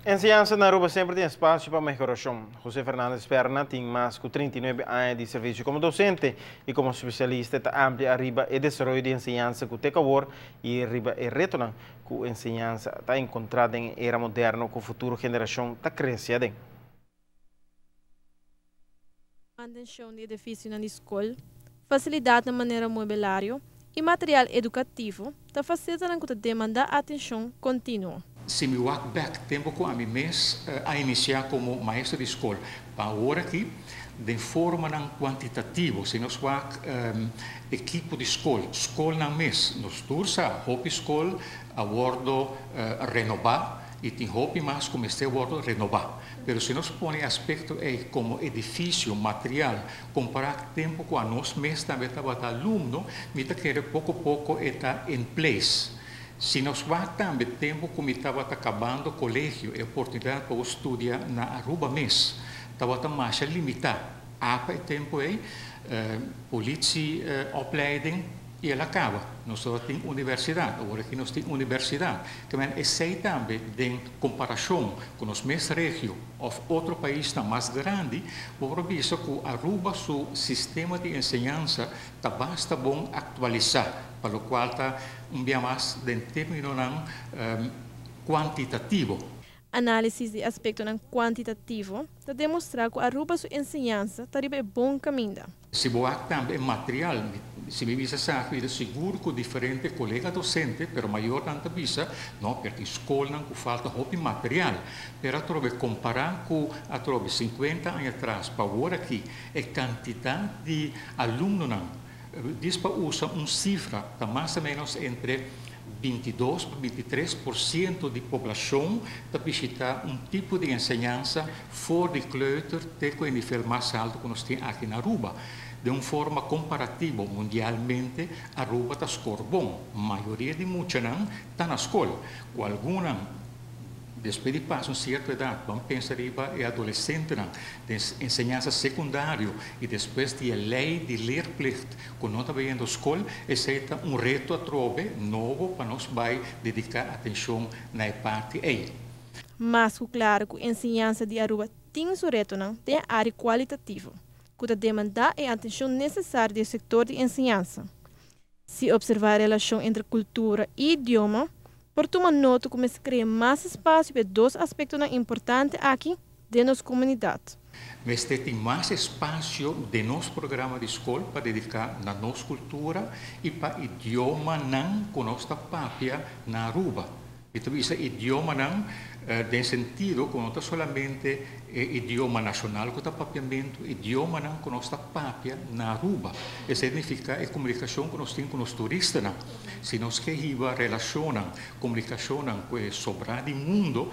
Enseñansa na Aruba semper tin espacio pa mehoracion. José Fernandez Perna tin mas cu 39 aña di servicio como docente y como especialista ta amplia riba e desaroyo di enseñansa cu te awor y riba e retonan cu enseñansa ta encontra den era moderno cu futuro generacion ta crece aden. Mantencion di edificio na scol, facilidad na manera mobiliario y material educativo, ta facilitando cu ta demanda atencion continuo. Si mi wak back tempo cu ami mes a inicia como maestro di scol, pa awor aki, di forma nan cuantitativo, si nos wak ekipo di scol, scolnan mes, nos tur sa, hopi scol a wordo renoba y tin hopi mas cu mester wordo renoba. Pero si nos pone aspecto ey como edificio, material, compara tempo cu nos mes tambe tabata alumno, mi ta kere poco poco ta in place. Si nos wak tambe tempo cu mi tabata cabando colegio, e oportunidad pa studia na Aruba mes tabata mas limita. Apa e tempo ey, politieopleiding y el a caba. Nos no tin universidad, awor aki nos tin universidad. Tambe esey tambe, den comparacion cu nos mes region of otro pais mas grandi, por bisa cu Aruba su sistema di enseñansa ta basta bon actualisa, pa locual ta un dia mas den termino cuantitativo. Analisis di aspecto nan cuantitativo ta demostra cu Aruba su enseñansa ta riba bon caminda. Si bo tambe material, si mi bisa sa, sigur cu diferente colega docente, pero mayor nan ta bisa, no, pasobra scolnan cu falta hopi material, pero atrobe compara cu atrobe 50 aña atras, pa awor aki, e cantidad di alumnonan, djis pa usa un cifra, ta mas o menos entre 22 pa 23% di poblacion ta bishita un tipo di enseñansa for di kleuter te cu e nivel mas halto cu nos tin aki na Aruba. Di un forma comparativo mundialmente, Aruba ta score bon. Mayoria di muchanan ta na scol. Cu algun despues di pasa un cierto edad, ban pensa riba e adolescentenan, di enseñansa secundario y despues di ley di leerplicht, cu no ta bayendo scol, esey ta un reto atrobe nobo pa nos bay dedica atencion na e parti ey. Mas claro cu enseñansa di Aruba tin su retonan den area cualitativo, cu ta demanda e atencion necesario den sector di enseñansa. Si observa e relacion entre cultura y idioma, por tuma nota cu mester crea mas espacio pa dos aspecto importante aki den nos comunidad. Mester tin mas espacio den nos programa di scol pa dedica na nos cultura y pa idiomanan cu nos ta papia na Aruba. Anto, e idiomanan, den sentido cu no ta solamente idioma nacional cu ta papiamento, idiomanan cu nos ta papia na Aruba. Esey ta significa e comunicacion cu nos tin cu e turistanan. Si nos kier relaciona, comunicacion cu e sobra di mundo,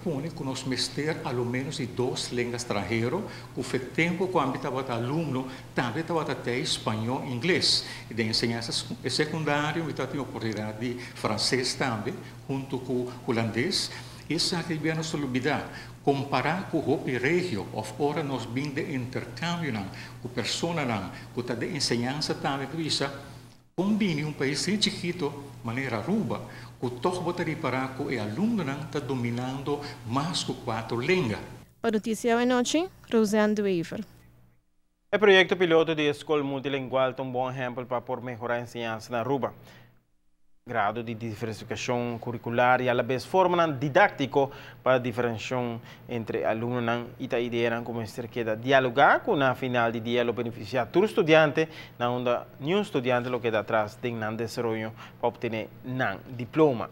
pone cu nos mester al menos di dos lenga stranhero, cu e tempo cu ami tabata alumno, tambe tabata te spaño y ingles. Y den enseñansa secundario, mi tabatin oportunidad di frances tambe, hunto cu hulandes. Esaki ta nos lubida. Compara cu hopi regio, of ora nos bin den intercambio cu personanan, cu ta den enseñansa tambe, cu bisa, con bini un pais asina chikito, manera Aruba, cu toch bo ta ripara cu e alumnonan ta dominando mas cu cuater lenga. Pa Noticia Anochi, Roseanne Weaver. E proyecto piloto di scol multilingual ta un bon ehempel pa por mehora enseñansa na Aruba. Grado di diversificacion curricular y a la vez forma didactico pa diferenciacion entre alumno y ta idea cu mester keda dialoga cu na final di dia lo beneficia tur studiante, na unda ningun studiante lo keda atras den nan desaroyo pa obtene nan diploma.